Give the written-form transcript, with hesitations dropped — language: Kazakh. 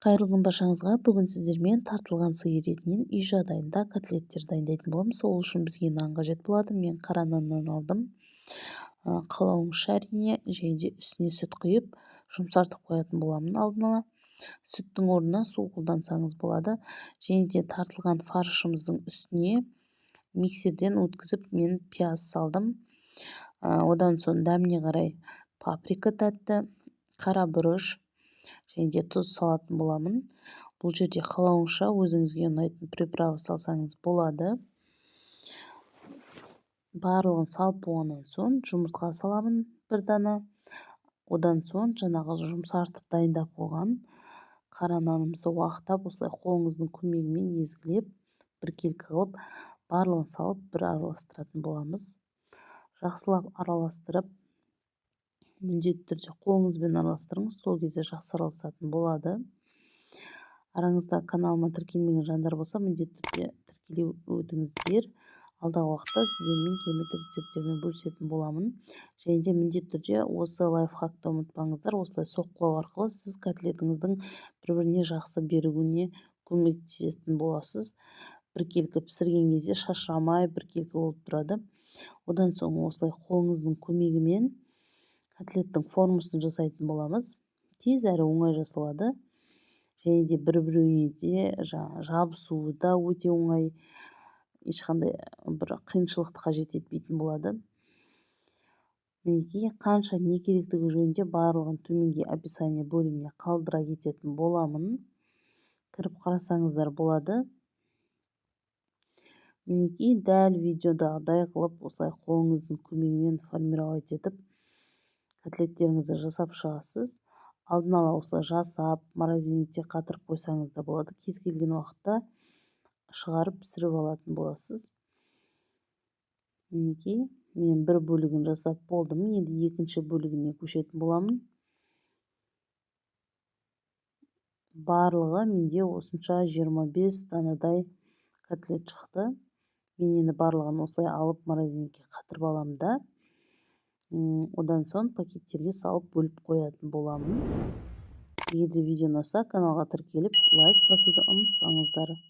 Қайырлы күн баршаңызға. Бүгін сіздермен тартылған сиыр етінен үй жағдайында котлеттер дайындайтын боламыз. Сол үшін бізге нан қажет болады. Мен қара наннан алдым. Қалауыңызша әрине, және де үстіне сүт құйып, жұмсартып қоятын боламын алдын ала. Сүттің орнына су қолдансаңыз болады. Және де тартылған фаршымыздың үстіне миксерден өткізіп мен пияз салдым. Одан соң дәміне қарай паприка тәтті, қара бұрыш және де тұз салатын боламын. Бұл жерде қалауыңызша өзіңізге ұнайтын приправа салсаңыз болады. Барлығын салып болғаннан соң жұмыртқа саламын бір дана. Одан соң жаңағы жұмсартып дайындап қойған қара нанымызды уақтап, осылай қолыңыздың көмегімен езгілеп, біркелкі қылып, барлығын салып бір араластыратын боламыз. Жақсылап араластырып, міндетті түрде қолыңызбен араластырыңыз, сол кезде жақсы араласатын болады. Араңызда каналыма тіркелмеген жандар болса, міндетті түрде тіркеле өтіңіздер. Алдағы уақытта сіздермен керемет рецепттермен бөлісетін боламын. Және де міндетті түрде осы лайфхакты ұмытпаңыздар. Осылай соққылау арқылы сіз котлетіңіздің бір-біріне жақсы беруіне көмектесетін боласыз. Біркелкі пісірген кезде шашырамай біркелкі болып тұрады. Одан соң осылай қолыңыздың көмегімен котлеттің формасын жасайтын боламыз. Тез әрі оңай жасалады. Және де бір-біреуіне де жабысуы да өте оңай, ешқандай бір қиыншылықты қажет етпейтін болады. Мінекей, қанша не керектігі жөнінде барлығын төменге описание бөліміне қалдыра кететін боламын. Кіріп қарасаңыздар болады. Мінекей, дәл видеодағыдай қылып осылай қолыңыздың көмегімен формировать етіп котлеттеріңізді жасап шығасыз. Алдын ала осылай жасап, морозильникте қатырып қойсаңыз да болады. Кез келген уақытта шығарып пісіріп алатын боласыз. Мінекей, мен бір бөлігін жасап болдым. Енді екінші бөлігіне көшетін боламын. Барлығы менде осынша 25 данадай котлет шықты. Мен енді барлығын осылай алып морозильникке қатырып аламын да, одан соң пакеттерге салып бөліп қоятын боламын. Егер де видео ұнаса, каналға тіркеліп, лайк басуды ұмытпаңыздар.